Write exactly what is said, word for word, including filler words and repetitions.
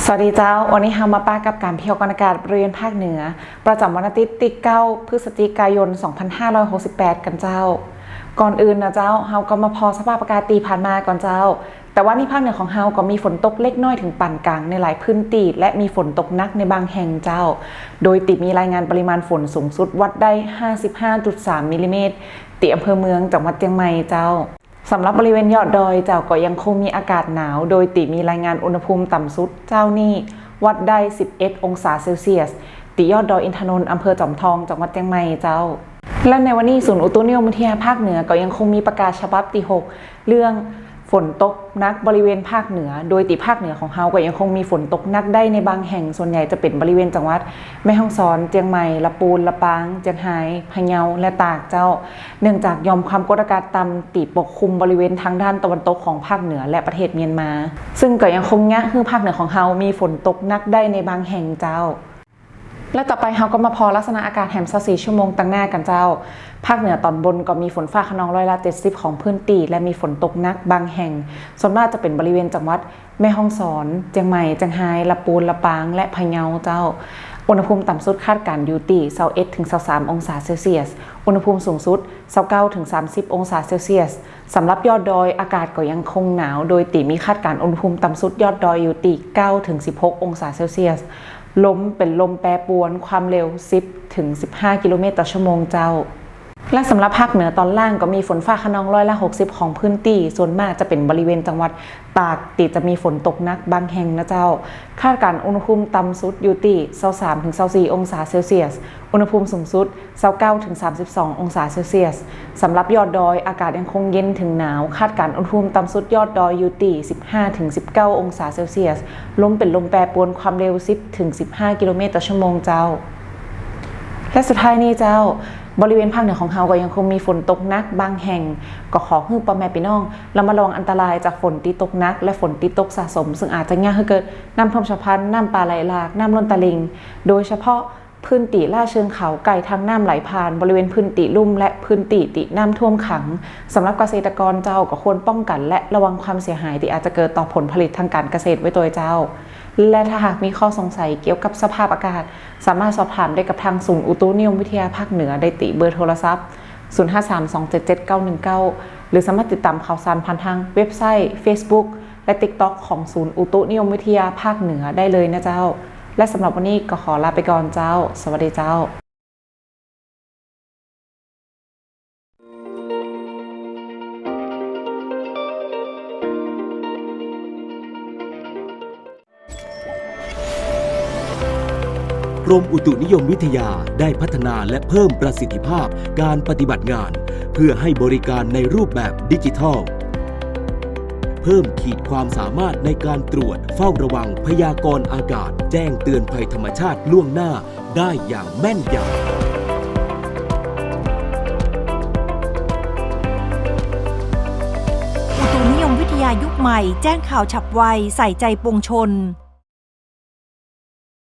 สวัสดีเจ้า วันนี้เฮามาปะกับก๋านพยากรณ์อากาศบริเวณภาคเหนือ ประจ๋ำวันอาทิตย์ตี้เก้าพฤศจิกายนสองพันห้าร้อยหกสิบแปดกั๋นเจ้า ก่อนอื่นนะเจ้า เฮาก็มาผ่อสภาพอากาศตี้ผ่านมาก่อนเจ้า ตะวันนี้ภาคเหนือของเฮาก็มีฝนตกเล็กน้อยเถิงปานก๋างในหลายพื้นตี้ และมีฝนตกหนักในบางแห่งเจ้า โดยตี้มีรายงานปริมาณฝนสูงสุดวัดได้ห้าสิบห้าจุดสามมิลลิเมตร ตี้อำเภอเมืองจังหวัดเจียงใหม่เจ้า สำหรับบริเวณยอดดอยเจ้าก็ยังคงมีอากาศหนาว โดยตี้มีรายงานอุณหภูมิต่ำสุดเจ๊านี้วัดได้สิบเอ็ดองศาเซลเซียส ตี้ยอดดอยอินทนนท์อำเภอจอมทองจังหวัดเจียงใหม่เจ้า และในวันนี้ศูนย์อุตุนิยมวิทยาภาคเหนือก็ยังคงมีประกาศฉบับตี้หก เรื่องฝนตกหนักบริเวณภาคเหนือ โดยตี้ภาคเหนือของเฮาก็ยังคงมีฝนตกหนักได้ในบางแห่ง ส่วนใหญ่จะเป๋นบริเวณจังหวัดแม่ฮ่องสอน เจียงใหม่ ละปูน ละปาง เจียงฮาย พะเยา และตากเจ้า เนื่องจากหย่อมความกดอากาศต่ำตี้ปกคลุมบริเวณทางด้านตะวันตกของภาคเหนือและประเทศเมียนมา ซึ่งก็ยังคงเยียะหื้อภาคเหนือของเฮามีฝนตกหนักได้ในบางแห่งเจ้า และต่อไปเฮาก็มาผ่อลักษณะอากาศแหมซาวสี่ชั่วโมงตังหน้ากั๋นเจ้า ภาคเหนือต๋อนบนก็มีฝนฟ้าคะนองร้อยละเจ็ดสิบของพื้นตี้ และมีฝนตกหนักบางแห่ง ส่วนมากจะเป๋นบริเวณจังหวัดแม่ฮ่องสอน เจียงใหม่ เจียงฮาย ละปูน ละปาง และพะเยาเจ้า อุณหภูมิต่ำสุดคาดก๋านอยู่ตี้ซาวเอ็ดถึงซาวสามองศาเซลเซียส อุณหภูมิสูงสุดซาวเก้าถึงสามสิบองศาเซลเซียส สำหรับยอดดอยอากาศก็ยังคงหนาว โดยตี้มีคาดก๋านอุณหภูมิต่ำสุดยอดดอยอยู่ตี้เก้าถึงสิบหกองศาเซลเซียส ลมเป๋นลมแปรปรวน ความเร็วสิบถึงสิบห้ากิโลเมตรต่อชั่วโมงเจ้า และสำหรับภาคเหนือต๋อนล่างก็มีฝนฟ้าคะนองร้อยละหกสิบของพื้นตี้ ส่วนมากจะเป๋นบริเวณจังหวัดตากตี้จะมีฝนตกหนักบางแห่งนะเจ้า คาดก๋านอุณหภูมิต่ำสุดอยู่ตี้ซาวสามถึงซาวสี่องศาเซลเซียส อุณหภูมิสูงสุดซาวเก้าถึงสามสิบสององศาเซลเซียส สำหรับยอดดอยอากาศยังคงเย็นถึงหนาว คาดก๋านอุณหภูมิต่ำสุดยอดดอยอยู่ตี้สิบห้าถึงสิบเก้าองศาเซลเซียส ลมเป๋นลมแปรปรวน ความเร็วสิบถึงสิบห้ากิโลเมตรต่อชั่วโมงเจ้า และสุดท้ายนี้เจ้า บริเวณภาคเหนือของเฮาก็ยังคงมีฝนตกหนักบางแห่ง ก็ขอหื้อป้อแม่ปี้น้องระมัดระวังอันตรายจากฝนตี้ตกหนักและฝนตี้ตกสะสม ซึ่งอาจจะเยียะหื้อเกิดน้ำท่วมฉับพลัน น้ำป่าไหลหลาก น้ำล้นตลิ่ง โดยเฉพาะ พื้นตี้ลาดเชิงเขาใก้ทางน้ำไหลผ่าน บริเวณพื้นตี้ลุ่ม และพื้นตี้ตี้น้ำท่วมขัง สำหรับเกษตรกรเจ้าก็ควรป้องกันและระวังความเสียหายตี้อาจจะเกิดต่อผลผลิตทางการเกษตรไว้ตวยเจ้า และถ้าหากมีข้อสงสัยเกี่ยวกับสภาพอากาศ สามารถสอบถามได้กับทางศูนย์อุตุนิยมวิทยาภาคเหนือได้ตี้เบอร์โทรศัพท์ ศูนย์ห้าสาม สองเจ็ดเจ็ด เก้าหนึ่งเก้า หรือสามารถติดตามข่าวสารผ่านทางเว็บไซต์ เฟซบุ๊ก และติ๊กต็อกของศูนย์อุตุนิยมวิทยาภาคเหนือได้เลยนะเจ้า และสำหรับวันนี้ก็ขอลาไปก่อนเจ้า สวัสดีเจ้า กรมอุตุนิยมวิทยาได้พัฒนาและเพิ่มประสิทธิภาพการปฏิบัติงาน เพื่อให้บริการในรูปแบบดิจิทัล เพิ่มขีดความสามารถในการตรวจเฝ้าระวังพยากรณ์อากาศ แจ้งเตือนภัยธรรมชาติล่วงหน้าได้อย่างแม่นยำ อุตุนิยมวิทยายุคใหม่ แจ้งข่าวฉับไว ใส่ใจปวงชน